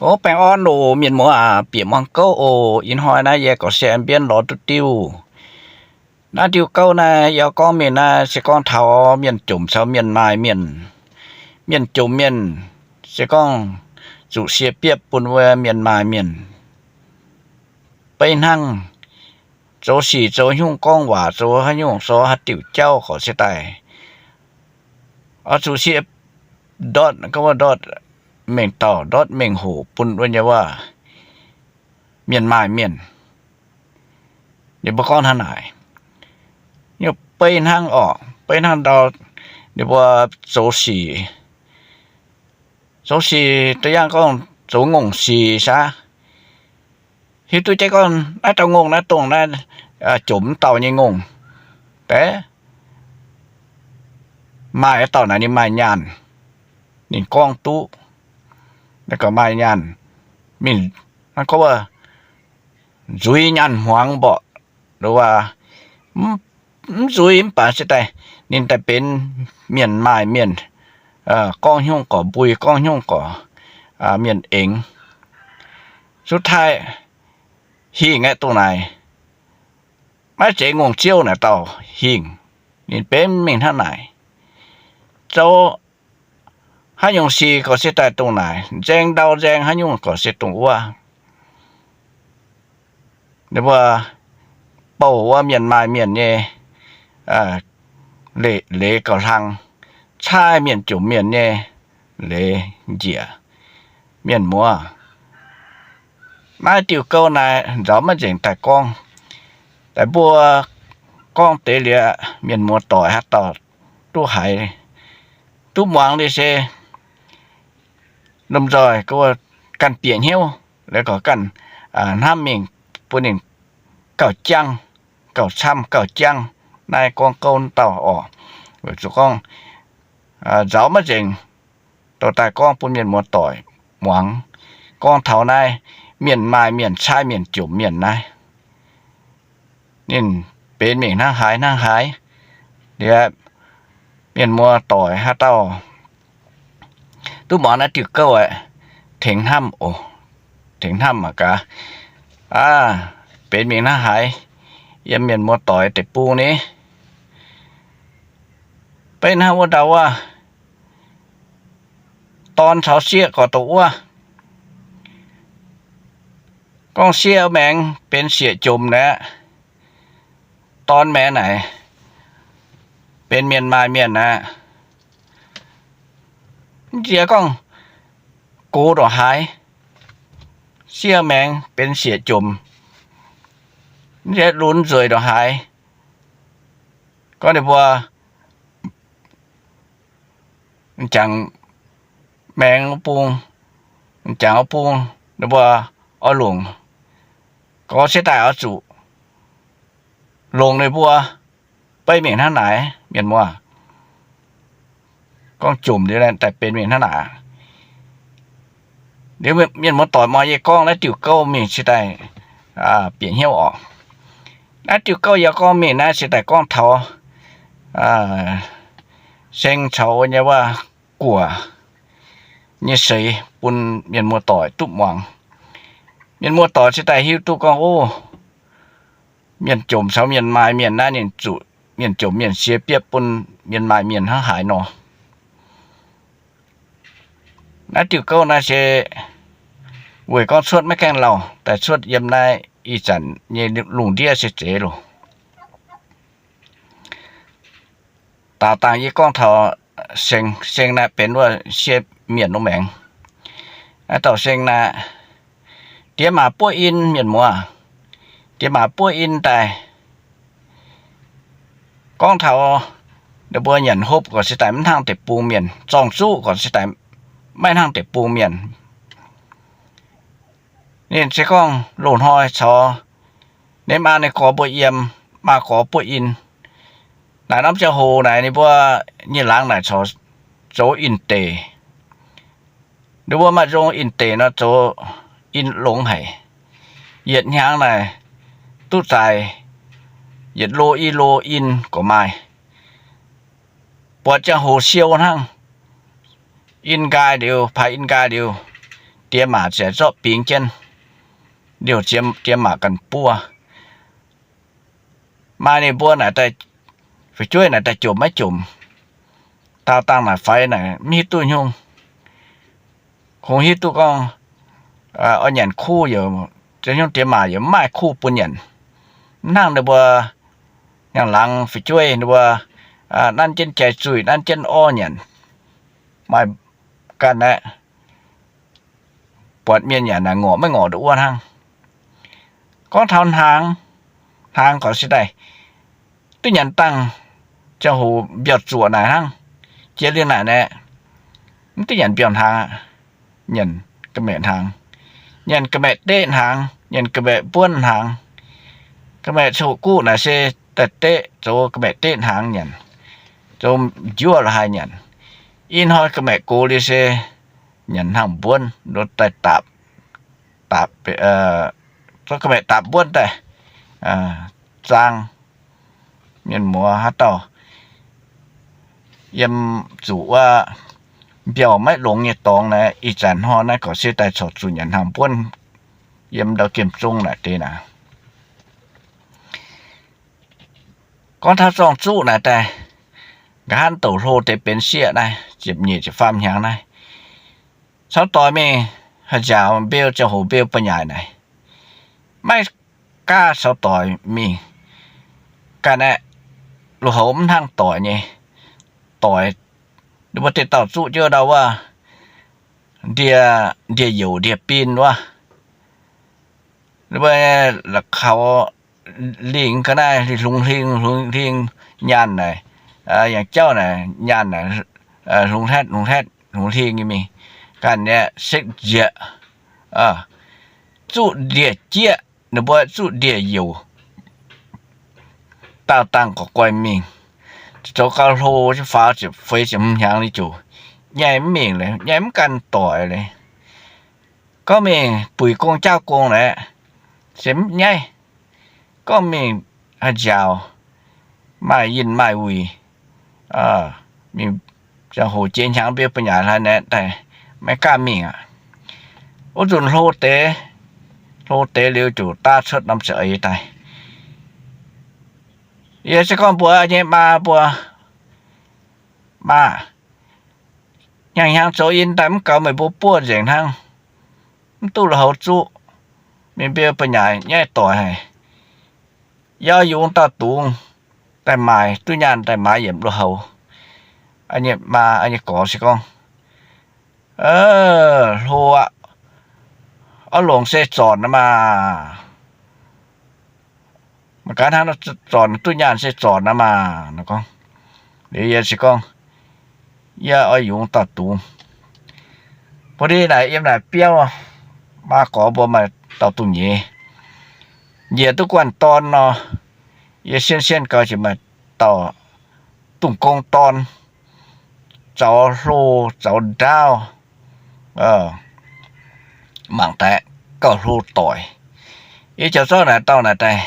Gorngv baengh orn oc, mienh muoz aac, bieqc muangh gouv oc. Ih hnoi naaiv yie gorqv-se mbienv lorz duqv diuh. Naaiv diuh gouv naaiv yie gorngv mingh naaiv se gorngv taux mienh jomc caux mienh maaih mienh. Mienh jomc mienh se gorngv zuqc sie biepv bun wuov mienh maaih mienh. Beiv hnangv zoux sic zoux nyungc gorngv waac zoux haaix nyungc zoux haaix diuc jauv gorqv-se daaih oix zuqc sie ndortv, gorngv ndortv mengh dauh ndortv mengh hoc bun wuov nyei waac mienh maaih mienh. Ninh mbuo gorngv hnangv naaic, nyungc beiv hnangv orqc, beiv hnangv ndau ninh mbuo zoux sic, zoux sic da'yangh gorngv zoux ngongh sic aqv. Hiuv duqv jienv gorngv naaiv dauh ngongh naaiv dongh naaiv jomc mv dauh nyei ngongh deix. Maaih dauh naaic ninh maaih nyaanh, ninh gorngv duqv, naaiv gorqv maaih nyaanh mingh, gorngv nzuiz nyaanh hmuangx mborqv, nduov, mv nzuiz mv baac se daaih ninh daaih benx mienh maaih mienh, gorngv nyungc gorqv mbui, gorngv nyungc gorqv mienh aengx. Cuotv taaih hingh aeqv, dongh naaic maiv zeiz ngongh ziouv naaic dauh hingh. Ninh benx mingh hnangv naaic, zoux haaix nyungc sic gorqv-se daaih dongh naaic, nzaeng ndau nzaeng haaix nyungc gorqv-se dongh wuov. Ninh mbuo bouh wuov mienh maaih mienh nyei leiz gauh hlang, caaiv mienh jomc mienh nyei leiz njiec. Mienh muoz, naaiv diuh gouv naaiv nzauz maiv nzengc daaih gorngv. Daaih mbuo gorngv deix liuz, mienh muoz doic haaix dauh duqv haiz duqv muangx liuz se lomh nzoih ganh bieqc hnyouv, la'gorqv ganh hnamv mingh bun ninh gauh jangv, gauh camv gauh jangv. Naaiv gorngv gouv dauh orqc, weic zuqc gorngv nzauz maiv nzengc dorh daaih gorngv bun mienh muoz doic muangx. Gorngv taux naaiv mienh maaih mienh caaiv mienh jomc mienh naaiv, ninh benx mingh hnangv haaix hnangv haaix. Liuz, mienh muoz doic haaix dauh duqv muangx naaiv diuh gouv aeqv, tengx hnamv oc. Tengx hnamv mangc gaax, aa, benx mingh hnangv haaix yiem mienh muoz doic deic-bung ni. Beiv hnangv wuov ndau wuov, dorn caux sieqv gorqv-dongh wuov. Gorngv sieqv maengx benx siec jomc naaic, dorn maengx naaic benx mienh maaih mienh aqv. Mv zeiz gorngv gox ndongc haaix, sieqv maengx benx siec jomc, mv zeiz lunx nzueic ndongc haaix. Gorngv ninh mbuo m'jangc maengx wuov bung, m'jangc wuov bung, ninh mbuo oix longc, gorx-se daaih oix zuqc longc ninh mbuo. Beiv mingh hnangv naaic, mienh muoz. Gorngv jomc liuz daaih benx mingh hnangv naaic. Liuz mienh muoz doic muangx yie gorngv naaiv diuh gouv mingh se daaih bieqc hnyouv orqc. Naaiv diuh gouv yie gorngv mingh naaiv se daaih gorngv taux seng caux nyei wuov guoqv nyei seix bun mienh muoz doic duqv muangx. Mienh muoz doic se daaih hiuv duqv gorngv, o, mienh jomc caux mienh maaih mienh naaiv ninh zuqc mienh jomc mienh siex biepv bun mienh maaih mienh hnangv haaix nor. Naaiv diuh gouv naaiv se weic gorngv cuotv maiv gaengh lauh, daaih cuotv yiem naaiv ih zanc nyei lungh ndiev se zeiz loh. Daaux dangh yie gorngv taux seng, seng naaiv benx wuov sie mienh nor maengx. Naaiv dauh seng naaiv, diex maac buov in, mienh muoz, diex maac buov in daaih. Gorngv taux ninh mbuo nyanc hopv gorqv se daaih mv hnangv deic-bung mienh, zorng-zuqv gorqv se daaih maiv hnangv deic-bung mienh. Ninh se gorngv loz-hnoi caux ninh maa ninh gorx mbuo yiem, maa gorx buov in. Naaic norm ziangh hoc naaic ninh mbuo nyei laangz naaic corc zoux in-deic. Ninh mbuo maaih nzong in-deic nor zoux in longx haic. Yietc hnyangx naaic duqv zaaix yietc lo i lo in gorqv maaih. Buatc ziangh hoc siou hnangv. In nqaai liuz, paaix in nqaai liuz, diex maac ziouc zorqv bingx jienv, liouh diex maac ganh buov. Maaih ninh mbuo naaic daaih, fu'jueiv naaic daaih jomc maiv jomc, daauh dangh naaic faix naaic mv hiuv duqv nyungc. Kungx hiuv duqv gorngv oix nyanc kuv, nyungc diex maac yaac mv maaih kuv bun nyanc. Mv hnangv ninh mbuo hnyangx-laangz fu'jueiv ninh mbuo nanv jienv jai-zuih, nanv jienv orv nyanc. Maaih ganh aeqv, buatc mienh nyanc naaic ngorc maiv ngorc nduqc wuov hnangv. Gorngv taux hnaangx, hnaangx gorx se daaih duqv nyanc dangh ziangh hoc mbiauz zuoqc naaic hnangv. Jiex liuz naaic naeqv, mv duqv nyanc mbiauz hnaangx aqv. Nyanc ga'maeqc hnaangx, nyanc ga'maeqc deqv hnaangx, nyanc ga'maeqc mbuonv hnaangx. Ga'maeqc ziangh hoc guqv naaic se daaih deqv, zoux ga'maeqc deqv hnaangx nyanc, zoux njuov la'haaix nyanc. Ih hnoi ga'maeqc gox liuz se nyanc hnaangx mbuonv, daaih daapc, daapc, zorqv ga'maeqc daapc mbuonv daaih zaang. Mienh muoz haaix dauh yiem zuqc wuov mbiauz maiv longx nyei dorngx naaic, ih zanc hnoi naaiv gorx se daaih corc zuqc nyanc hnaangx mbuonv yiem ndau gemh zong naaic deix naaic. Gorngv taux zorng-zuqv naaic daaih, nqa'haav douc hlo deix benx sieqv naaiv, ziepc nyeic ziepc faam hnyangx naaiv, caux doic mingh haih nziaauc mbeu, ziangh hoc mbeu ba'nyaaic naaic, maiv gaav caux doic mingh. Ganh aeqv, lui-houx mv hnangv doic nyei. Doic, ninh mbuo dieh dauh zuqv jienv ndau wuov ndie, ndie-youc ndie-bin wuov, ninh mbuo la'kaux lingh ga'naaiv, hlungh hling hlungh hling nyaanh naaic, yangh jauv naaic nyaanh naaic, hlungh hlatv hlungh hlatv hlungh hling nyei mingh. Ganh aeqv, sekv nzieqc, zuqv ndie-jieqv, ninh mbuo zuqv ndie-youc, daauh dangh gorqv guai mingh. Zoux gau hlo jienv faaux ziepc feix ziepc hmz hnyangx nyei ziouc nyaiv mv mingh leiz, nyaiv mv gan doic leiz. Gorngv mingh buic gong jaauv gong naaic se mv nyaiv. Gorngv mingh haih nziaauc, maaih yinh maaih wuic, mingh ziangh hoc jiex hnyangx mbeu ba'nyaaic hlaax naeqv daaih maiv gaav mingh aqv. Wuov nzunc hlo deix, hlo deix liuz ziouc daav cuotv norm za'eix daaih. Yie se gorngv mbuox nyei maa mbuo, maa, hnyangx-hnyangx zoux in daaih mv gaux meih mbuo buov nzengc hnangv, mv duqv lui-houx zuqv, mingh mbeu ba'nyaaic nyaiv doic haic. Yie oix yungz dauh dungz daaih maaic duqv nyaanh daaih maaiz yiemc lui-houx. Maa, nyei gorx se gorngv, hlo aqv, oix longc se zornc aqv maah. Mangc gaax hnangv nor, zornc duqv nyaanh se zornc aqv maah. Liuz yie se gorngv, yie oix yungz dauh dungz. Bun ndin naaic yiem naaic biauv, maa gorx mbuo maaih dauh dungz nyeiz, njiec duqv guanh dorn nor, yie sienh sienh gau jiex maaih dauh dungz gong dorn, zaux hlo zaux ndaauv, mangc daaih gauh hlo doic. Yie jauv zorqv naaic dauh naaic daaih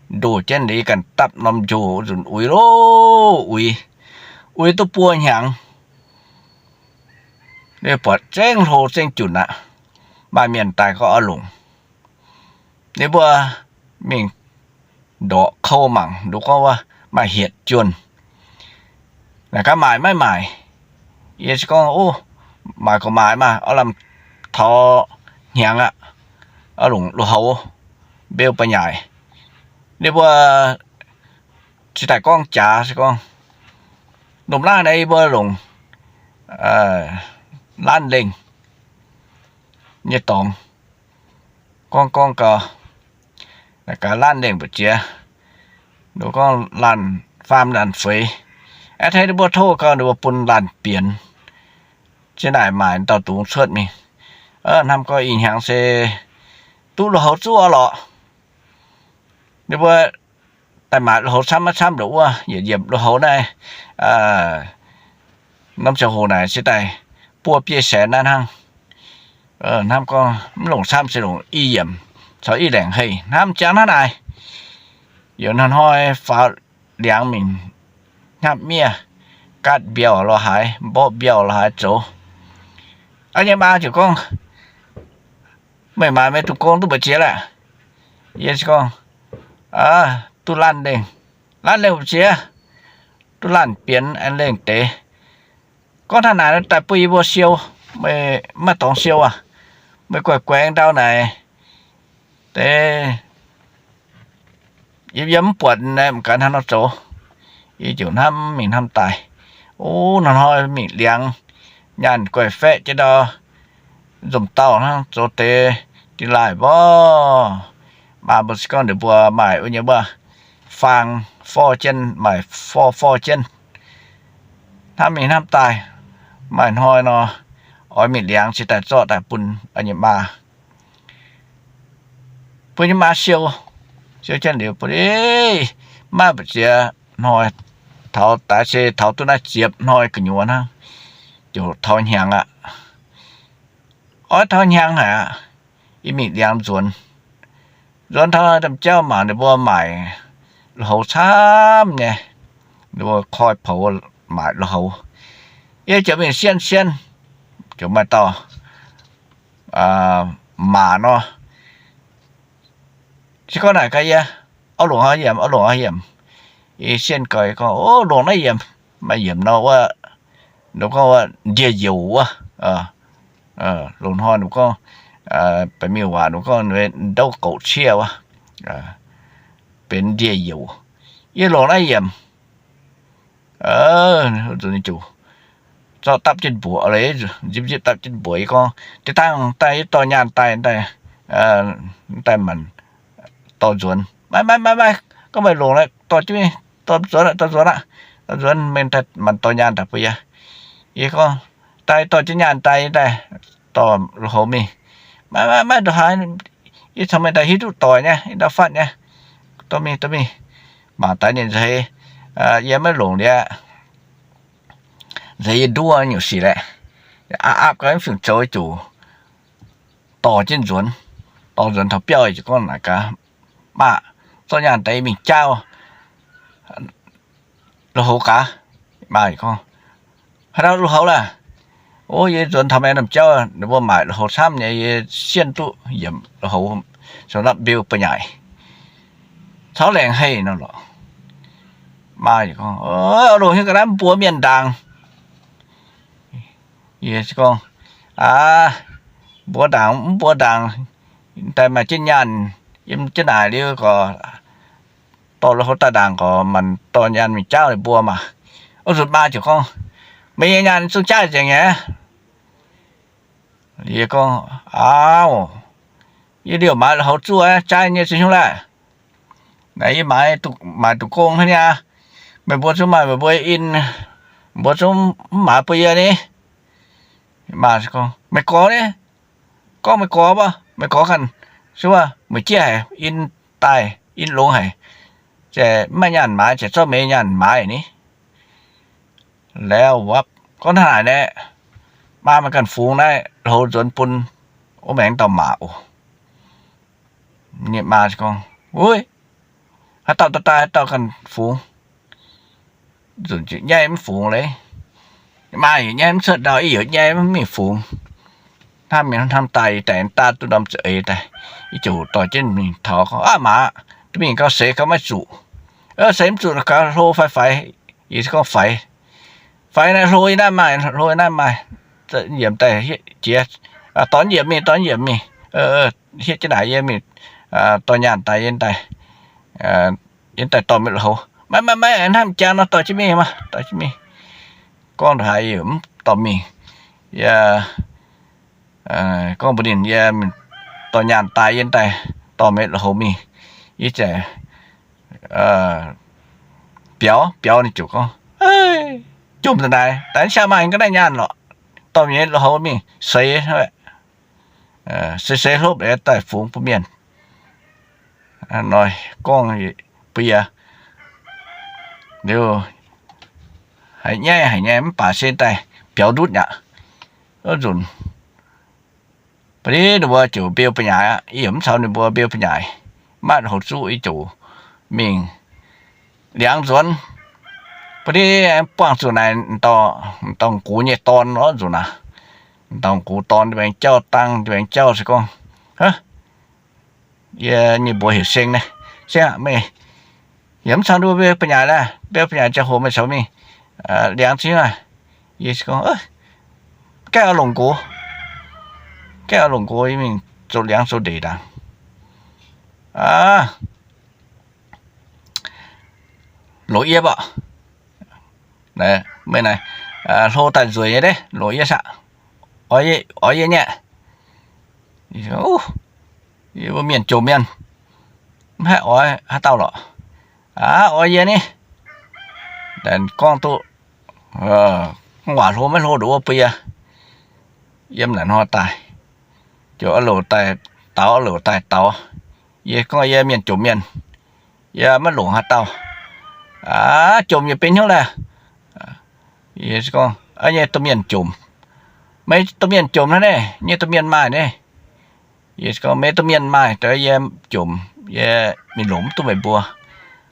ndoh jienv liuz ganh dapv norm njoh nzunc uix lov uix, uix duqv buo hnyangx, buatc zengv hlo zengv junc aqv. Maaih mienh daaih gorngv oix longc. Ninh mbuo mingh ndorqc kou mangc, nduqc gorngv wuov maaih hietc juonh. Naaic gaax maaic maiv maaic. Yie se gorngv, o, maaic gorqv maaic maah, oix lamh taux hnyangx aqv, oix longc lui-houx mbeu ba'nyaaic. Ninh mbuo cingx daaih gorngv jaax se gorngv, lomh naaiv naaiv yie mbuo longc laanh lengh nyei dorngx. Gorngv gorngv gau, gaax laanh lengh mbu'ziex, nduqc gorngv laanh faam laanh feix. Aeqv, tengx ninh mbuo tov gau, ninh mbuo bun laanh bienx. Ziex naaic maaic dauh dungz cuotv mingh, hnamv gorngv ih hnyangx se duqv lui-houx zuqv lorqc. Ninh mbuo daaih maaic lui-houx camv maiv camv nduqc wuov, yietc yiemc lui-houx naaiv, norm ziangh hoc naaic se daaih buo biei saenx naaiv hnangv. Hnamv gorngv mv longc camv se longc i yiemc caux i laengc hei, hnamv jangx hnangv naaic. Yaac hnoi-hnoi faaux liangx mingh hnamv miev, gaatv mbiauh lorz haaix, mborqv mbiauh lorz haaix zoux. Aa, nyei maa ziouc gorngv, Meih maaiz meih duqv gong duqv mbu'ziex laeh? Yie se gorngv, Aa, duqv laanh lengh, laanh lengh mbu'ziex, duqv laanh bienx aengx lengh deix. Gorngv hnangv naaic daaih bun yie mbuo siou, meih maiv dorngx siou aac. Meih guaix guaix ndau naaic deix, yie mv buatc naaiv, m'gaax hnangv nor zoux. Yie ziouc hnamv mingh hnamv daaih, O, hnoi-hnoi mingh liangx, nyaanh guaix faeqv jienv ndau nzomc dauh hnangv, zoux deix dingh laaih mborqv. Maa mbuo se gorngv ninh mbuo maaih wuov nyei wuov faang forv jienv, maaih forv forv jienv. Hnamv mingh hnamv daaih, maaih hnoi nor, oix mingh liangx cingx daaih zorqv daaih bun nyei maa, bun nyei maa siou. Siou jienv liuz bun, maiv mbu'ziex hnoi, taux daaih se taux duqv naaiv ziepc hnoi gu'nyuoz hnangv, ziouc taux hnyangx aqv. Oix taux hnyangx haic aqv, yie mingh liangx nzuonx. Nzuonx taux domh jauv mangc ninh mbuo maaic lui-houx camv nyei, ninh mbuo koi poux maaic lui-houx. Yie ziouc mingh sienh sienh, ziouc maaih dauh maac nor, se gorngv naaic gaax yie, Auv longc haaix yiemc, auv longc haaix yiemc? Yie sienh gaax gorngv, O, longc naaiv yiemc. Maaih yiemc nor wuov, ninh gorngv wuov ndie-youc wuov. Loz-hnoi ninh gorngv, baeqc miuc waac ninh gorngv ndouv goux ciev wuov, benx ndie-youc. Yie longc naaiv yiemc. Zuqc zorqv dapv jienv mbuoqc, nzipv nzipv dapv jienv mbuoqc. Yie gorngv, Deix dangh daaih yie dorh nyaanh daaih, daaih manc dorh nzuonx. Maiv maiv maiv maiv, gorngv meih longc naaiv dorh jienv mingh, dorh nzuonx aqv, dorh nzuonx aqv, dorh nzuonx mingh daaih manc dorh nyaanh daaih bun yie. Yie gorngv, Daaih dorh jienv nyaanh daaih, yie daaih dorh lui-houx mingh. Maiv maiv maiv, nduqc haaix, yie caux meih daaih hiuv duqv doic nyei, yie ndau fatv nyei. Dorh mingh, dorh mingh. Mangc daaih ninh nzeix, yie maiv longc liuz, nzeix yie nduov nyungc sic laeh. Aapv aapv gau mv fingx zoux, zuqc dorh jienv nzuonx. Dorh nzuonx taux biauv, ziouc gorngv naaic gaax, Maah, zorqv nyaanh daaih yie mingh jaauv lui-houx gaax. Maah gorngv, Haaix dauh lui-houx laeh? O, yie nzuonx taux maengx domh jauv, ninh mbuo maaic lui-houx camv nyei, yie sienh duqv yiemc lui-houx, sou napv mbiu ba'nyaaic, caux laengz heih nor lorqc. Maah gorngv, Longc hiuv ga'naaiv mbuox mienh ndaangc. Yie gorngv, Aav, mbuox ndaangc mv mbuox ndaangc, daaih maaih jienv nyaanh yiem jienv naaic liuz gorx, dorh lui-houx daaih ndaangc gorx, manc dorh nyaanh mingh jaauv ninh mbuo maah. Wuov nzunc maa ziouc gorngv, Meih nyei nyaanh zungv jaaiv nzengc aqv. Yie gorngv, Aav, yie liouh maaiz lui-houx zuov jaaiv nyei ziex nyungc laeh. Naaic yie maaiz, maaic duqv gong hnangv nyei aqv. Meih mbuo zungv maaih meih mbuo in, mbuo zungv mv maaiz bun yie ni. Maa gorngv, Meih gorx ni, gorngv meih gorx mv baac meih gorx ganh, se wuov mueic jieqv haic, in daaih in longx haic, mv maaih nyaanh maaiz, ziouc zorqv meih nyaanh maaiz ni. Lauz wuov, gorngv hnangv naaic naeqv, maa meih ganh fungx naaiv lui-houx nzuonx bun wuov maengx dauh maa oc. Ninh maa gorngv, Uiv, haaix dauh daaih, haaix dauh ganh fungx. Nzunc ziouc nyaiv mv fungx leiz. Maa yaac nyaiv mv cuotv ndau, yie yaac nyaiv mv mingh fungx. Hnamv mingh hnamv daaih, yie daaih daav duqv norm za'eix daaih, yie ziouc dorh jienv mingh taux gorngv, Aav, maa, duqv mingh gau seix gau maiv zuqc. Seix mv zuqc gaax hlo fai faix? Yie gorngv, Faix. Faix naaiv hlo yie naaiv maaih, hlo yie naaiv maaih. Yiemc daaih jiex, dorh yiemc mingh, dorh yiemc mingh. Hietv jienv naaic yie mingh dorh nyaanh daaih yie daaih, yie daaih dorh meih lui-houx. Maiv maiv maiv, hnamv jangx nor dorh jienv mingh maah, dorh jienv mingh. Gorngv haaix yie mv dorh mingh. Yie gorngv mbuox ninh, Yie dorh nyaanh daaih yie daaih dorh meih lui-houx mingh. Yie ziouc biaux, biaux ninh ziouc gorngv, Jomc daaih naaic, daaih mv siang maaih ga'naaiv nyaanh lorqc. Dorh meih lui-houx mingh seix, seix seix hlopv daaih fungx bun mienh. Hnoi gorngv bun yie liuz, haiz nyaiv haic nyei mv baac se daaih biaux ndutv aqv. Wuov nzunc ba'di ninh mbuo ziouc mbeu ba'nyaaic aqv. Yie yaac mv caux ninh mbuo mbeu ba'nyaaic, maiv lui-houx zuqv, yie ziouc mingh liangx nzuonx. Ba'di buangh zuqc naaic dauh gux nyei dorn wuov nzunc aac, dauh gux dorn ndie-mbaengx jauv dangh, ndie-mbaengx jauv se gorngv, Hnangv, yie nyei mbuox heuc Seng naaiv. Seng aah, meih yaac mv caux nduov mbuo ba'nyaaic laeh, mbuo ba'nyaaic ziangh hoc meih caux mingh liangx zingv aqv. Yie gorngv, gaengh oix longc nqox, gaengh oix longc nqox yie mingh zoux liangx zoux ndeic ndaangc. Aa, longc yie mbuo, meih naaic hlo daaih nzueic nyei deix, longc yie saah? Oix yie nyei. Yie mbuo mienh jomc mienh, mv haih oix haaix dauh lorqc. Aa, oix yie ni. Gorngv duqv mv waac hlo maiv hlo nduov bun yie. Yiem naaic hnoi daaih, ziouc oix louc daaih daux, oix louc daaih daux. Yie gorngv yie mienh jomc mienh, yie maiv longc haaix dauh. Aa, jomc yie benx hnyouv laeh. Yie gorngv, nyei domh mienh jomc. Meih domh mienh jomc hnangv naaiv, nyei domh mienh maaih naaiv. Yie gorngv, meih domh mienh maaih, yie jomc, yie mingh longc mv duqv meih mbuo.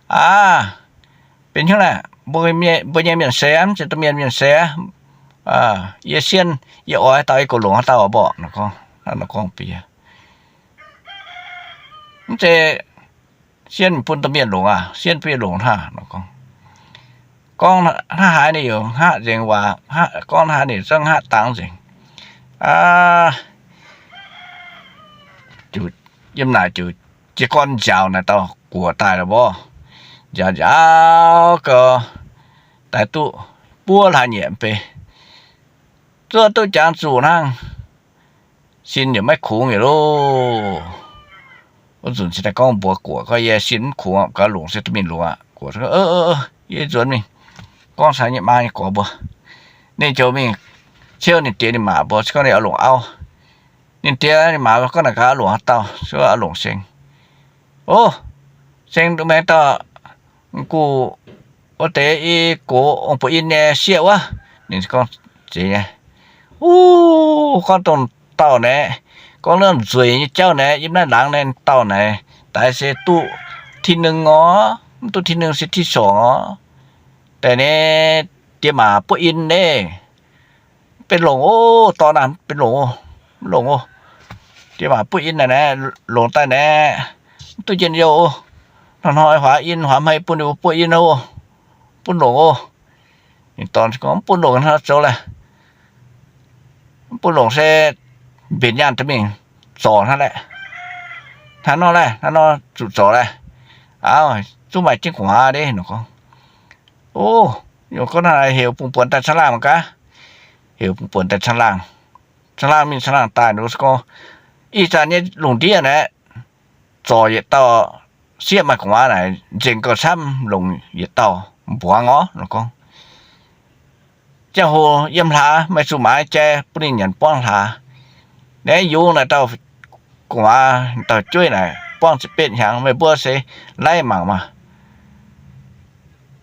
Aa, benx hnyouv laeh, mbuo nyei mienh seix, mv zeiz domh mienh mienh seix. Yie sienh, yie oix haaix dauh yie goux longc haaix dauh mborqv. Gorngv bun yie, mv zeiz sienh bun domh mienh longc aqv, sienh bun yie longc hnangv. Gorngv hnangv haaix ninh yaac hngaqv nzengc waac, gorngv hnangv haaix ninh zungv hngaqv dangx nzengc. Aa, yiem naaic ziouc jiez gorn nziaaux naaic dauh guoqv daaih lorqc mborqv. Nziaaux nziaaux gau, daaih duqv buov hlaax nyieqc mbeix. Zuov duqv jangx zuqc hnangv, sin yaac maiv kungx yaac loh. Wuov nzunc cingx daaih gorngv mbuox guoqv gorngv, yie sin mv kungx, gaax longc se duqv mingh longc aqv. Guoqv, yie nzuonx mingh gorngv caux nyei maa nyei gorx mbuo. Ninh ziouc mingh ciouv ninh diex ninh maa mbuo, se gorngv ninh oix longc auv. Ninh diex ninh maa gorngv naaic gaax longc haaix dauh, se gorngv oix longc Seng. O, Seng duqv maengx dauh guv wuov deix i gox ong buoz in nyei sieqv wuov. Ninh gorngv, zeiz nyei. Uv, gorngv dongh dauh naaic, gorngv naaiv nzueic nyei jauv naaic, yiem naaiv laangz naaiv dauh naaic, daix se duqv tin nengh orv, mv duqv tin nengh se tin sorngc orv. Daaih naaiv diex maac buov in naaiv, benx longc oc, dorn aah, benx longc oc, mv longc oc. Diex maac buov in naaic, longc daaih naaic, mv duqv njien-youh oc. Hnoi-hnoi huaax in huaax hmei bun ninh mbuo buov in oc, bun longc oc. Ninh dorn gorngv, mv bun longc hnangv zoux laeh. Mv bun longc se mbenc nyaanh dorh mingh zorc hnangv laeh. Hnangv nor laeh, hnangv nor zuqc zorc laeh. Auv, zungv maaih jienv gu'nguaaz deix nor gorngv. O, gorngv hnangv naaic heuc bungx buonc daaih caangh laangh mangc gaax. Heuc bungx buonc daaih caangh laangh. Caangh laangh mingh caangh laangh daaih nor se gorngv, ih zanc nyei lungh ndiev naaic, zorc yietc dauh sieqv maaih gu'nguaaz naaic nzengc gauh camv longc yietc dauh mbuangz orv nor gorngv. Ziangh hoc yiem hlaax meih zuqc maaiz jai bun ninh nyanc buangv hlaax. Naaiv yungz naaic dauh gu'nguaaz dauh jueiv naaic buangv ziepc betv hnyangx, meih mbuo se laih mangc maah.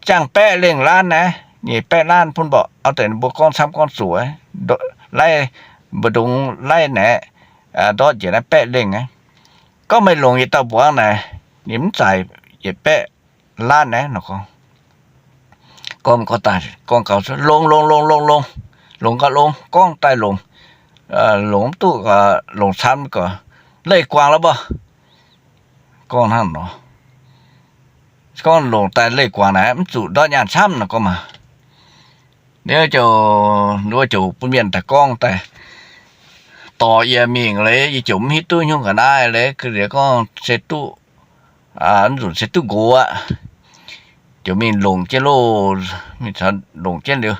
Ziangh baeqv lengh laanv naaiv, nyeic baeqv laanv bun mborqv. Auv deix mbuo gorngv camv gorngv zuqc, laih mbu'ndongx laih naaiv, ndortv njiec naaiv baeqv lengh aqv. Gorngv meih longc yietc dauh mbuangz naaic, ninh mv zaic yietc baeqv laanv naaiv nor gorngv. Gorngv, gorngv daaih gorngv gaux, longx, longx, longx, longx, longx, longx gauh longx, gorngv daaih longx, longx mv duqv, longc camv gorx, leih guangc lorqc mbuo. Gorngv hnangv nor, gorngv longc daaih leih guangc naaiv mv zuqc ndortv nyaanh camv nor gorngv maah. Liuz ziouc, nduov ziouc bun mienh daaih gorngv daaih dorh yie mingh leiz, yie ziouc mv hiuv duqv hnyouv ga'naaiv leiz, ga'naaiv gorngv se duqv, mv nzunc se duqv nqox aqv. Ziouc mingh longc jienv loh, mingh longc jienv liuz,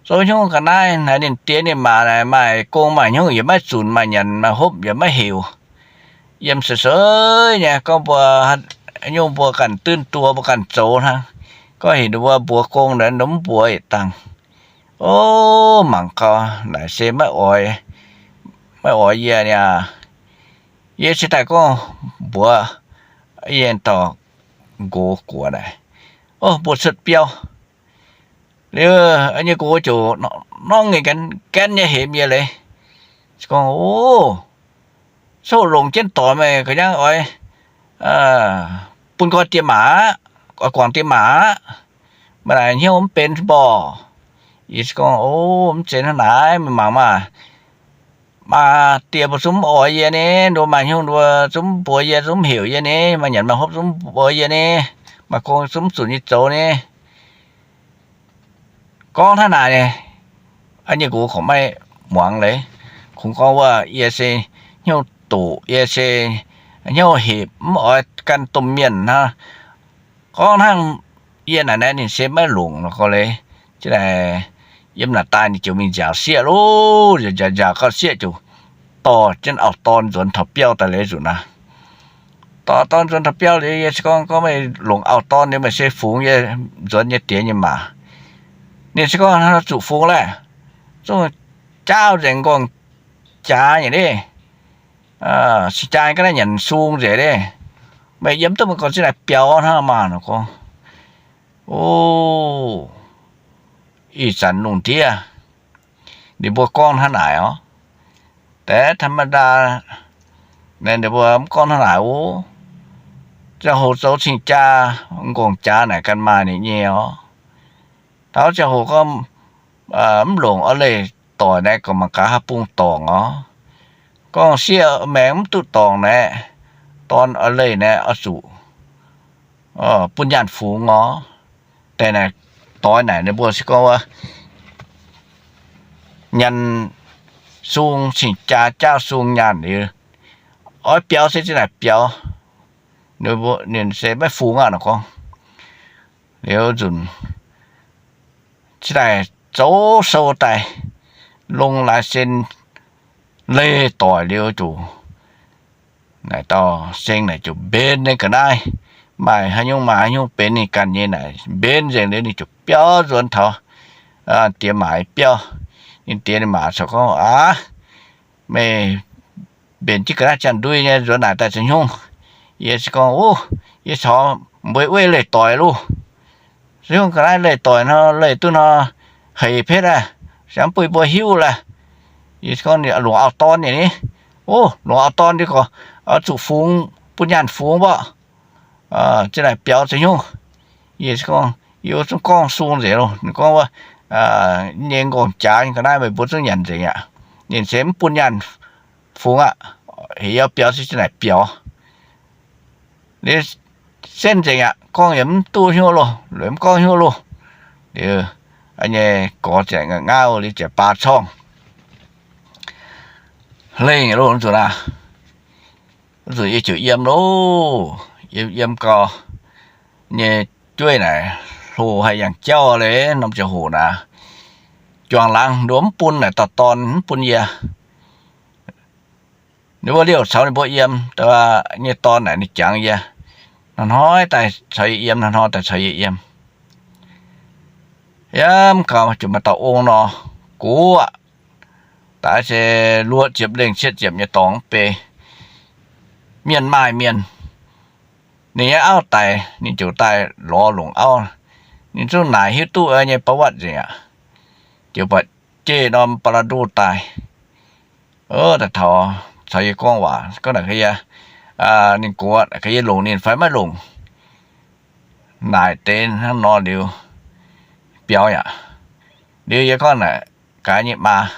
zoux hnyouv ga'naaiv naaic ninh diex ninh maac naaic maaih gong maaih hnyouv yaac maiv zunc, maaih nyanc maaih hopv yaac maiv heuc. Yiem seix seix nyei gorngv mbuo, nyungc mbuo ganh dunh duoh mbuo ganh zoux hnangv. Gorngv heuc ninh mbuo mbuox gong naaic ninh mv mbuox yietc dangh. O, mangc gau naaic se maiv oix, maiv oix yie niaa. Yie cingx daaih gorngv mbuox yie dauh nqox guoqv naaic, o, mbuo cuotv biauv liuz, yie nyei nqox ziouc norngv nyei, gaanv nyei hemx yie leiz. Se gorngv, o, se hoc longc jienv doic meih ga'nyangv oix bun nqoi diex maac aqv, oix guangc diex maac aqv. Mv baac naaic hnyouv mv benx mborqc. Yie se gorngv, o, mv zeiz hnangv naaic, meih mangc maah. Maa die mbuo zungv mv oix yie ni, nduov maaih hnyouv nduov zungv mv mbuox yie, zungv mv heuc yie ni, maaih nyanc maaih hopv zungv mv mbuox yie ni, maaih gong zungv mv zunc yie zoux ni. Gorngv hnangv naaic, nyei nqox kungx maiv muangx leiz. Kungx gorngv wuov, yie se hnyouv doqc, yie se hnyouv hepc, mv oix gan domh mienh hnangv. Gorngv hnangv yie naaic naaiv ninh se maiv longc nor gorngv leiz. Yiem naaic daaih ninh ziouc mingh nziaauc sieqv loh. Nziaauc nziaauc gauh sieqv ziouc dorh jienv auv-dorn nzuonx taux biauv daaih leiz nzunc aqv. Dorh dorn nzuonx taux biauv liuz, yie se gorngv, gorngv meih longc auv-dorn liuz meih se fungx yie nzuonx nyei diex nyei maac. Ninh se gorngv, Zuqc fungx laeh, zungv jaauv nzengc, nqorngv jaax nyei ni, si jaa ga'naaiv nyanc sung nzengc ni. Meih yiem duqv meih gorngv zinh naaic biaux hnangv maah! Nor gorngv, O, ih zanc lungh ndiev ninh mbuo gorngv hnangv naaic oc. Deix ธรรมดา ninh mbuo mv gorngv hnangv naaic oc. Ziangh hoc zoux cing-jaa, nqorngv jaax naaic ganh maaih ninh nyei oc. Taux ziangh hoc gorngv mv longc oix leih doic naaiv, gorngv mangc gaax haaix bung dorngc oc. Gorngv sieqv maengx mv duqv dorngc naaiv, dorn oix leih naaiv oix zuqc bun nyaanh fungx oc. Deix naaic, doix naaic ninh mbuo se gorngv wuov, nyanc sung cing-jaa, jaauv sung nyaanh liuz, oix biaux se zinh naaic biaux, ninh se maiv fungx aqv nor gorngv. Liuz nzunc cingx daaih zoux sou daaih, longc laaix sen leih doic liuz zuqc naaic dauh seng naaic ziouc mbenc nyei ga'naaiv, maaih haaix nyungc maaih haaix nyungc benx ninh ganh nyei naaic mbenc nzengc liuz ninh ziouc biaux nzuonx taux diex maac biauv. Ninh diex ninh maac corc gorngv, Aav, meih mbenc jienv ga'naaiv janx-ndui nyei nzuonx naaic daaih zoux hnyungv? Yie se gorngv, Ov, yie caux mbuo wuov leih doic loh. Zoux hnyungv ga'naaiv leih doic nor, leih duqv nor, hec betv aqv, siang mv bun mbuo hiuv laaih. Yie se gorngv, Longc auv-dorn nyei ni. Ov, longc auv-dorn nyei gorx, oix zuqc fungx, bun nyaanh fungx mborqv, zinh naaic biaux zoux hnyungv. Yie se gorngv, Yie zungv gorngv sung nzengc loh. Ninh gorngv wuov, Nyei nqorngv jaax nyei ga'naaiv meih mbuo zungv nyanc nzengc aqv. Ninh se mv bun nyaanh fungx aqv. Heuc yie biaux se zinh naaic biaux. Liuz senv nzengc aqv. Gorngv yaac mv duqv hnyouv loh, liuz mv gorngv hnyouv loh. Liuz nyei gorx ziouc ngaauv liuz ziouc baax corngh lengh loh nzunc aav. Nzunc yie ziouc yiem loh. Yiem, yiem gau nyei jueiv naaic hlo haic, yangh jauv leiz norm ziangh hoc naaic, juangc laangz nduov mv bun naaic dauh dorn, mv bun yie. Ninh mbuo liouh caux ninh mbuo yiem, da'nyeic dorn naaic ninh jangx yie, hnoi-hnoi daaih caux yie yiem, hnoi-hnoi daaih caux yie yiem. Yiem gau ziouc maaih dauh ong nor, gox aqv. Daaih se luoqc ziepc lengh cietv ziepc nyei dorngx mv bei, mienh maaih mienh. Ninh nyei auv daic, ninh ziouc daaih lorz longc auv. Ninh zungv naaic hiuv duqv nyei ประวัติ nzengc aqv. Ziouc buatc jeiv norm ประตู daaih. Daaih taux caux yie gorngv waac, gorngv naaic gaax yie, ninh gox gaax yie longc ninh fai maiv longc. Naaic deix hnangv nor liuz, biaux yaac. Liuz yie gorngv naaic gaax nyei maa,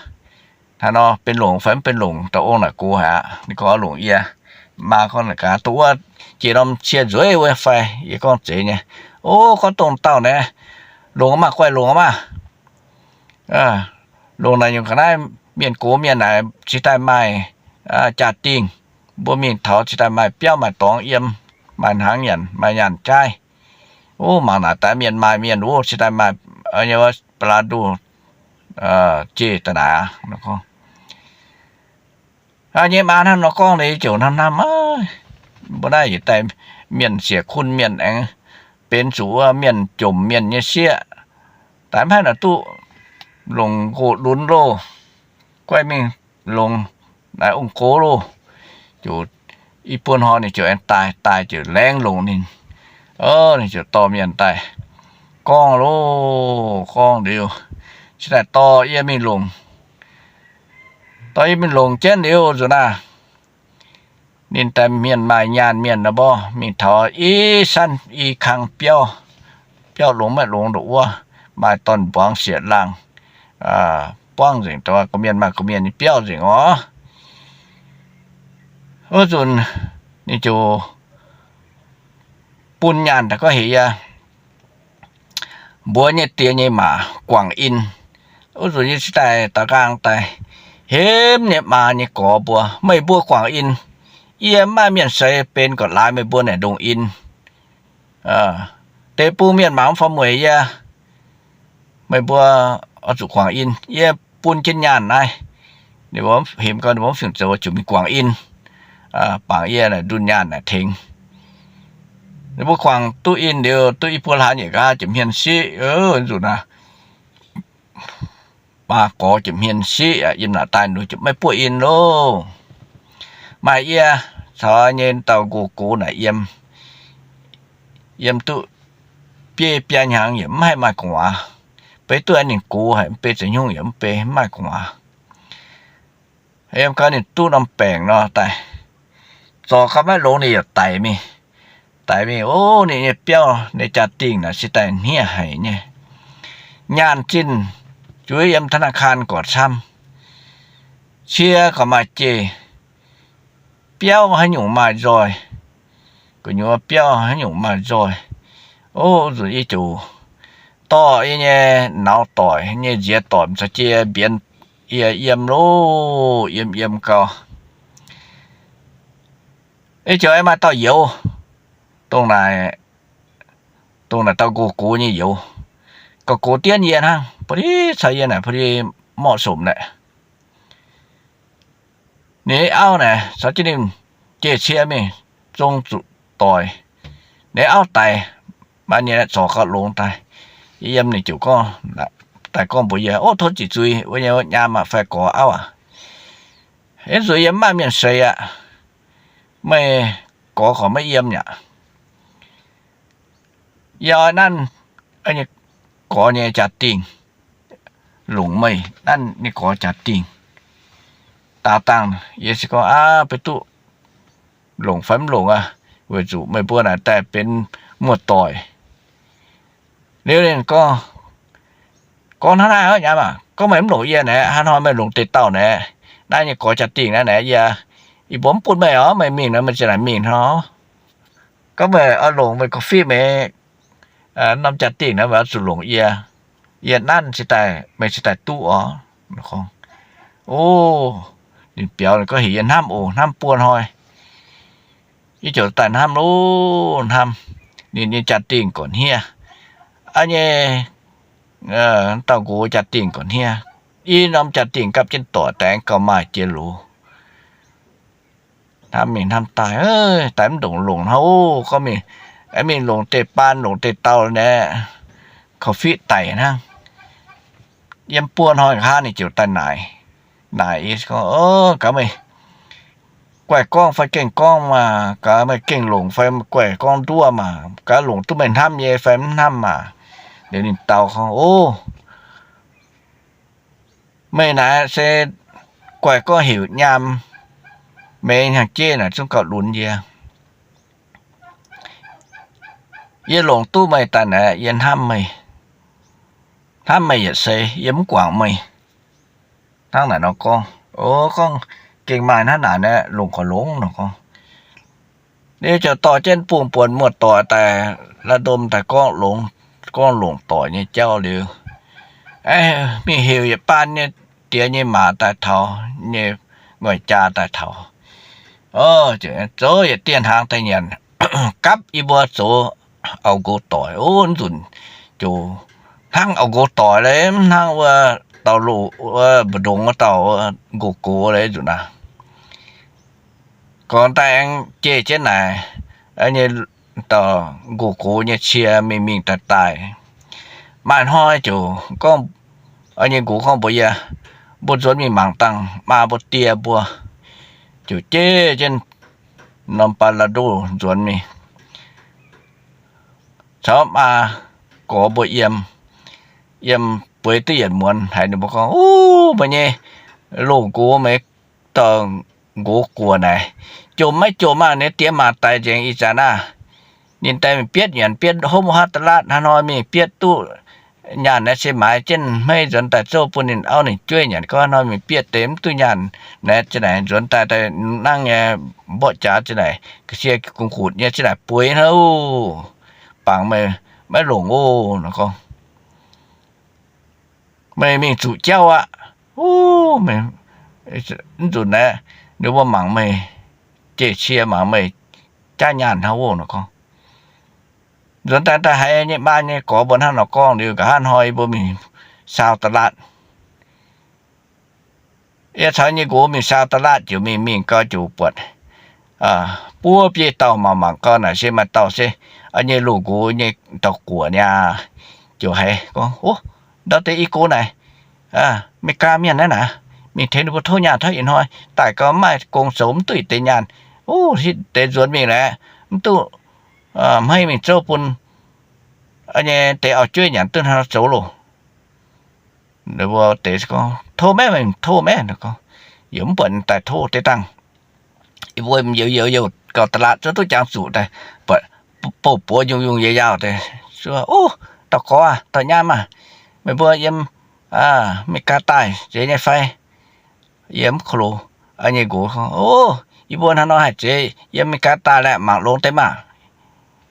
hnangv nor benx longc fai mv benx longc? Dauh ong naaic gox haic aqv. Ninh gorngv longc yie. Maa gorngv naaic gaax, dongh wuov jiex norm cie nzueiv wuov fai? Yie gorngv zeiz nyei. O, gorngv dongh dauh naaiv, longc maah, guaih longc maah. Longc naaic nyungc ga'naaiv mienh gox mienh naaic cingx daaih maaih jaa-dingh. Mbuo mingh taux cingx daaih maaih biauv maaih dorngx yiem, maaih hnaangx nyanc, maaih nyaanh jaaiv. O, mangc naaic daaih mienh maaih mienh, o, cingx daaih maaih nyei ประตู jiex daaih naaic aqv. Nyei maa hnangv nor gorngv liuz ziouc hnamv hnamv, mbuo naaiv yietc daaih mienh siec kun mienh aengx benx zuqc wuov mienh jomc mienh nyei sieqv. Daaih mv haih naaic duqv longc nqox lunx loh. Guaih mingh longc naaiv ong-gox loh. Ziouc i buo hnoi ninh ziouc aengx daaih, daaih ziouc laengz longc ninh. Ninh ziouc dorh mienh daaih gorngv loh, gorngv liuz, cingx daaih dorh yie mingh longc. Dorh yie mingh longc jienv liuz nzunc naaiv, ninh daaih mienh maaih nyaanh mienh nor mborqv mingh taux i sanv i kang biauv, biauv longx maiv longx ndoqc wuov, maaih dorn-mbuangz sieqv-laangh buangv nzengc, gorqv-mienh maaih gorqv-mienh nyei biauv nzengc oc. Wuov nzunc ninh ziouc bun nyaanh daaih gorngv heuc yie mbuox nyei die nyei maa guangc in. Wuov nzunc yie cingx daaih daux nqaang daaih hemx nyei maa nyei gorx mbuo, meih mbuo guangc in. Yie mv maaih mienh seix benx gorqv-laaix meih mbuo naaic ndongc in. Deix bung mienh mangc mv faaux mueic yie, meih mbuo oix zuqc guangc in. Yie bun jienv nyaanh naaiv, ninh mbuo hemx gau, ninh mbuo mv fingx zoux, ziouc mingh guangc in, bangc yie naaic ndunh nyaanh naaic tengx. Ninh mbuo guangc duqv in liuz, duqv i buo hlaax nyeic nqaai ziepc hmien siqv nzunc aqv. Maa gorx ziepc hmien siqv yiem naaic daaih nor ziouc maiv buoqv in loh. Maaih yie caux nyei dauh nqox gox naaic yiem, yiem duqv biei biaa hnyangx yaac mv haih maaih gu'nguaaz. Beiv duqv ninh gox haic, mv bei za'nyungc yaac mv bei, mv maaih gu'nguaaz. Yiem gau ninh duqv norm baengc nor daaih, zorc gau maiv longx ninh yaac daic mingh. Daic mingh, o, ninh nyei biauv nyei jaa-dingh naaic se daaih hniev haic nyei. Nyaanh zinh zuiz yiem ธนาคาร gorqv camv. Cie gorqv maaih jeiv, biauv haaix nyungc maaih nzoih. Gu'nyuoz biauv haaix nyungc maaih nzoih. O, nzunc yie ziouc dorh yie nyei nauz doic nyei nziex doic caux jienv mbienx yie yiem loh, yiem yiem gau. Yie ziouc aengx maaih dauh youz, dongh naaic, dongh naaic dauh nqox gox nyei youz, gauh gox dien yie hnangv, ba'di caux yie naaic ba'di morqv somc naaic. Ninh auv naaic caux jienv ninh jiex cie mingh zong zuqc doic. Ninh auv daic, maaih ninh zorc gauh longx daaih. Yie yiem ninh ziouc gorngv, daaih gorngv mbuox yie, o, tov ziqc zuiz, wuov nyei nyaam aac fai gorx auv aac, ih nzueic yie mv maaih mienh seix aqv. Meih gorx gorqv maiv yiem aqv. Yie oix nanv nyei gorx nyei jaa-dingh longc meih, nanv nyei gorx jaa-dingh. Daaux dangh yie se gorngv, aav, beiv duqv longc fai mv longc aqv, weic zuqc meih mbuo naaic daaih benx muoz-doic. Liuz ninh gorngv, gorngv hnangv naaiv, nyaam aac, gorngv meih mv longc yie naaic, hnangv hnoi meih longc deix dauh naaic, naaiv nyei gorx jaa-dingh naaiv naaic, yie, yie mbuo mv bun meih oc, meih mingh nor meih ziouc naaic mingh hnangv. Gorngv meih oix longc meih ga'fitv meih norm jaa-dingh naaiv, meih oix zuqc longc yie. Yie nanv cingx daaih, meih cingx daaih duqv oc. O, ninh biaux ninh gorngv heuc yie hnamv oc, hnamv buo hnoi. Yie ziouc daaih hnamv loh, hnamv ninh nyei jaa-dingh gorqv hniev, aa nyei, dauh nqox jaa-dingh gorqv hniev, i norm jaa-dingh gapv jienv doic daaih aengx gauh maaih jiex loz. Hnamv mingh hnamv daaih, daaih mv ndongc longc hnangv oc. Gorngv mingh, mingh longc deix baan longc deix dauh naaic, korv-fiqv daic hnangv. Yiem buo hnoi nqa'haav ninh ziouc daaih naaic, naaic yie gorngv, gaax meih guaih gorngv fai gengh gorngv maah, gaax meih gengh longc fai guaih gorngv nduov maah, gaax longc duqv meih hnamv nyei fai mv hnamv maah. Liuz ninh dau gorngv, o, meih naaic se guaih gorngv heuc nyaam, meih hnyangx-jeiv naaic zungv gauh lunx yie. Yie longc duqv meih daaih naaic, yie hnamv meih, hnamv meih yietc seix, yie mv guangc meih. Hnangv naaic nor gorngv, o, gorngv gengh maaih hnangv naaic naaic, longc gauh longx nor gorngv. Ninh ziouc dorh jienv bungx buonc muoz-doic daaih, la'maah ndom daaih gorngv longx, gorngv longc doic nyei jauv liuz, mingh heuc yietc baan nyei diex nyei maac daaih taux, nyei nguaih jaa daaih taux. O, zoux yietc dieh hnaangx daaih nyanc, gapv yie mbuo zoux auv-nqox doic. O, nzunc ziouc hnangv auv-nqox doic leiz, mv hnangv wuov dauh loz, wuov mbu'ndongx wuov dauh nqox gox leiz nzunc aav. Gorngv daaih aengx jeiv jienv naaic, nyei dauh nqox gox nyei cie mingh mingh daaih daaih. Maaih hnoi ziouc gorngv, nyei nqox gorngv mbuox yie, mbuo nzuonx mingh mangc dangh maa mbuo die mbuo. Ziouc jeiv jienv norm baan la'nduv nzuonx mingh, caux maa gorx mbuo yiem, yiem bueix duqv yietc muonz haiz ninh mbuo gorngv, o, meih nyei loz-nqox, meih dauh nqox guoqv naaic, jomc maiv jomc maah, ninh diex maac daic nzengc ih zanc aah. Ninh daaih mingh bietv nyanc bietv hopv haav da'latv, hnangv hnoi mingh bietv duqv nyaanh naaiv se maaiz jienv hmeiv nzuonx daaih zouv bun ninh auv ninh jueiv nyanc. Gorngv hnoi mingh bieqc deix mv duqv nyaanh naaiv, za'naaic nzuonx daaih daaih nangv nyei mborqv jaax za'naaic ga'sie gungx gutc nyei za'naaic bueix hnangv oc. Bangc meih maiv longc oc. Nor gorngv, meih mingh zuqc jauv aqv. Mv nzunc naaiv ninh mbuo mangc meih jeiv cie, mangc meih jaav nyaanh hnangv oc. Nor gorngv, nzuonx daaih daaih haiz nyei maa nyei gorx mbuo hnangv nor gorngv liuz, nqa'haav hnoi yie mbuo mingh saau da'laatv. Yie caux nyei nqox mingh saau da'laatv ziouc mingh mingh gau ziouc buatc buov biei dauh mangc mangc gau naaic se maaih dauh se nyei loz-nqox nyei dauh guoqv niaa. Ziouc haiz gorngv, Ov, ndau deix i gox naaic America mienh naaiv naaic, mingh tengx ninh mbuo tov nyaanh tov ih hnoi daaih gau, maaih gong zoux mv duqv deix nyaanh. Ov, hitv deix nzuonx mingh laeh, mv duqv hmeiv mingh zouv bun nyei deix auv-jueiv nyanc, duqv hnangv nor zoux loh. Ninh mbuo deix gorngv, Tov maiv, meih tov maiv? Gorngv, Yie mv buatc daaih tov deix dangh. Yie mbuo youz youz youz gauh da'laatv, zuov duqv jangx zuqc daaih, buatc bouh buoz yungh yungh yaac yaauh deix. Ov, dauh gorx aah, dauh nyaam aah, meih mbuo yiem America daaih zeiz nyei fai? Yie mv ko loz. Nyei nqox gorngv, Ov, yie mbuo hnangv nor haih zeiz yiem America daaih laeh, mangc longx deix maah!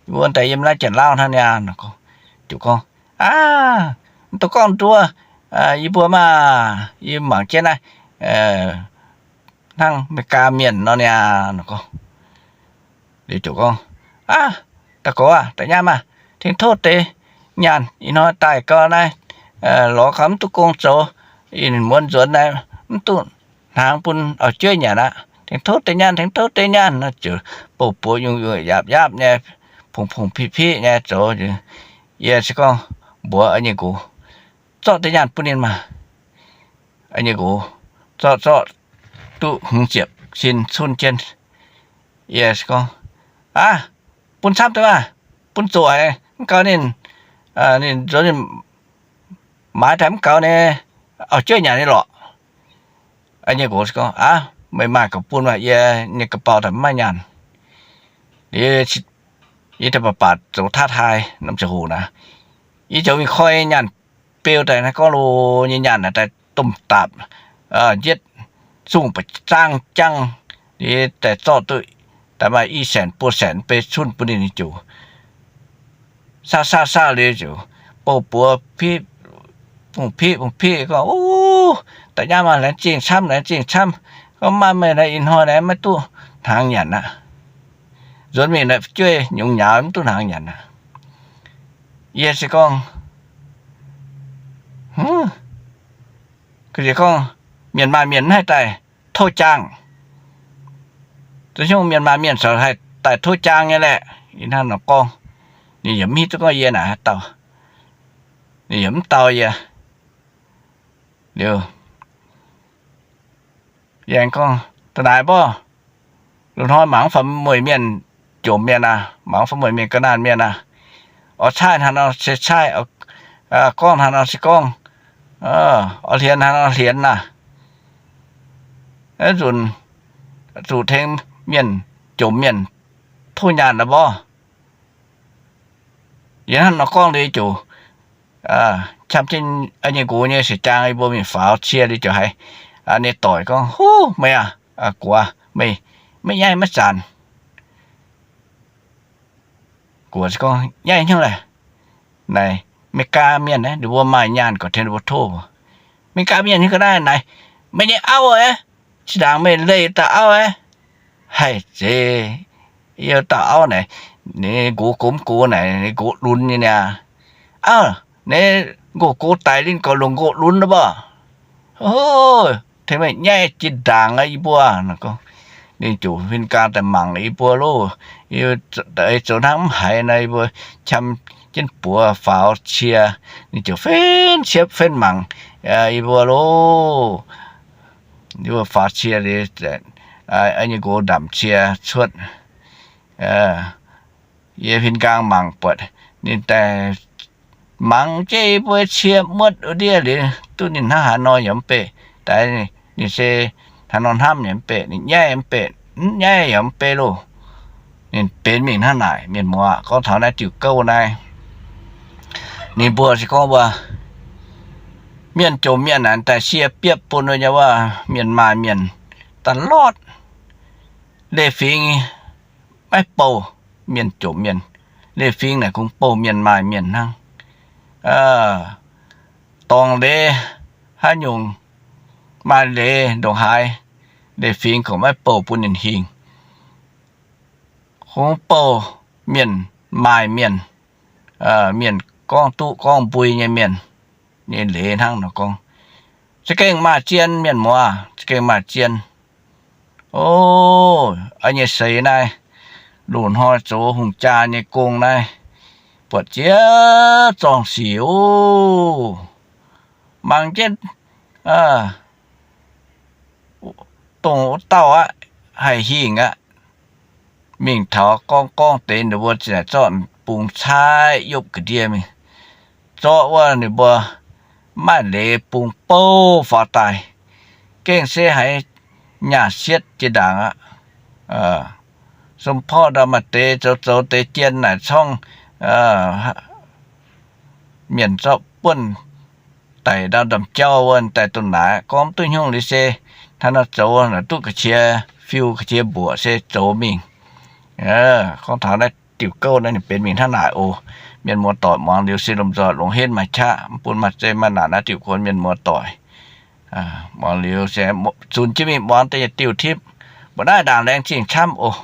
Yie mbuo daaih yiem naaiv Janx-Lauv hnangv niaa. Ziouc gorngv, Aav, mv dungx gorngv nduov yie mbuo maah! Yie mangc jienv naaiv hnangv America mienh nor niaa. Gorngv, liuz ziouc gorngv, Aav, dauh gorx aah, dauh nyaam aah, tengx tov deix nyaanh ih hnoi daaih gau naaiv, lorz gau mv duqv gong zoux, ih muonz nzuonx naaiv mv duqv hnaangx bun auv-jueiv nyanc aqv. Tengx tov deix nyaanh, tengx tov deix nyaanh. Nor ziouc bouh buoz yungh yungh yaapv yaapv nyei, pongx pongx piqv piqv nyei zoux. Yie se gorngv mbuox nyei nqox, Zorqv deix nyaanh bun ninh maah! Nyei nqox zorqv zorqv duqv hmz ziepc cin cunv jienv. Yie se gorngv, Aav, bun camv deix maah! Bun zoqc haic, mv gaux ninh, ninh nzuonx ninh maaiz daaih mv gaux nyei, auv-jueiv nyanc nyei lorqc. Nyei nqox se gorngv, Aav, meih maaih gauh bun maah! Yie nyei ga'bauh daaih mv maaih nyaanh. Yie daaih baac baac zoux ท้าทาย norm ziangh hoc naaic, yie ziouc mingh koi nyaanh beu daaih naaiv gorngv loh nyei nyaanh naaic daaih domh daapc, yietv zungh ba'zangv jangv, yie daaih zorqv duqv daaih maaih i saenc buo saenc bei cunv bun ninh, ziouc saauv saauv saauv liuz ziouc bouh buoz piqv, bungx piqv bungx piqv gorngv, Ov, da'nyaam maah, laengz zingh camv, laengz zingh camv. Gorngv maaih meih naaiv ih hnoi naaiv maiv duqv hnaangx nyanc aqv. Nzuonx mingh naaiv fu'jueiv nyungc nyaaux mv duqv hnaangx nyanc aqv. Yie se gorngv, Hnangv gorngv, mienh maanh mienh mv haih daaih tov jaang. Zuov hnyouv mienh maanh mienh corc haih daaih tov jaang nyei laeh. Ih hnangv nor gorngv, ninh yaac mv hiuv duqv gorngv yie naaic haaix dauh. Ninh yaac mv dau yie. Liuz, yie aengx gorngv, Da'naaic mborqv, loz-hnoi mangc mv faaux mueic mienh jomc mienh aac, mangc mv faaux mueic mienh ga'naanh mienh aac. Oix caaiv hnangv nor se caaiv, gorngv hnangv nor se gorngv, oix hlienx hnangv nor hlienx naaic. Nzunc zuqc tengx mienh jomc mienh tov nyaanh aqv mborqv. Yie hnangv nor gorngv liuz ziouc qam jienv nyei nqox nyei seix zaang, yie mbuo mingh faaux cie liuz ziouc haiz ninh doic gorngv, Huv, meih aah, guoqv, meih maiv nyaiv maiv zanc? Guoqv se gorngv, Nyaiv hnyouv laeh. Naaic Meigaa mienh naaiv, ninh mbuo maaih nyaanh gorqv tengx ninh mbuo tov. Meigaa mienh nyei ga'naaiv naaic, Meih nyei auv aeqv, zinh ndaangc meih leih dauh auv aeqv? Haih zeiz, yie dauh auv naaic, ninh nqox gox mv gox naaic, ninh nqox lunx nyei niaa. Auv, ninh nqox gox daic ninh gorqv longc nqox lunx nor mborqv. Tengx meih nyaiv zinh ndaangc aqv yie mbuo. Ninh ziouc huin gaang daaih mangc yie mbuo loh. Zoux hnangv mv haiz nor, yie mbuo qam jienv buoz faaux cie. Ninh ziouc fen ciepv fen mangc yie mbuo loh. Yie mbuo faaux cie liuz, nyei nqox ndamc cie cuotv. Yie huin gaang mangc buatc ninh daaih mangc jienv yie mbuo cie muotv wuov ndiev liuz, duqv ninh hnangv haaix nor yaac mv baac. Daaih ninh se hnangv nor hnamv yaac mv baac, ninh nyaiv yaac mv baac, mv nyaiv yaac mv baac loh. Ninh benx mingh hnangv naaic, mienh muoz, gorngv taux naaiv diuh gouv naaiv. Ninh mbuo se gorngv wuov, mienh jomc mienh naaic daaih sie biepv bun wuov nyei wuov, mienh maaih mienh da'lorqc. Leiz-fingx maiv bouh mienh jomc mienh. Leiz-fingx naaic kungx bouh mienh maaih mienh hnangv. Dorngx leiz haaix nyungc, maaih leiz ndongc haaix, leiz-fingx kungx maiv bouh bun ninh hingh. Kungx bouh mienh maaih mienh, mienh gorngv duqv gorngv mbui nyei mienh nyei leiz hnangv nor gorngv. Za'gengh maaih zien mienh muoz, za'gengh maaih zien. O, nyei seix naaiv, loz-hnoi zoux hungh jaa nyei gong naaiv, buatc ziex zorng sic o, mangc jienv dongh wuov dauh aqv, haih hingh aqv. Mingh taux gorngv gorngv deix ninh mbuo ziouc zorqv bungx caaiv yopv ga'ndiev mingh. Zorqv wuov ninh mbuo maaih leiz bungx bouv faaux daaih, gengh se haiz nyaah sietv jiex ndaangc aqv. Sum porv ndau maaih deix zoux zoux deix jien naaic corngv mienh zorqv buonv daic ndau ndamc jauv wuov daaih duqv naaic, gorngv mv duqv hnyungv liuz se hnangv nor zoux naaic duqv ga'qiex fiu ga'qiex mbuoqc se zoux mingh. Gorngv taux naaiv diuc gouv naaiv ninh benx mingh hnangv naaic oc. Mienh muoz-doic muangx liuz se lomh nzoih longx henv maaih qaqv, mv bun maaih zeiz maaih naanc naaiv diuc kuonx mienh muoz-doic. Muangx liuz se zunc jienv mingh muangx da'nyeic diuh tipv. Mbuo naaiv ndaangc laengz zingh camv oc.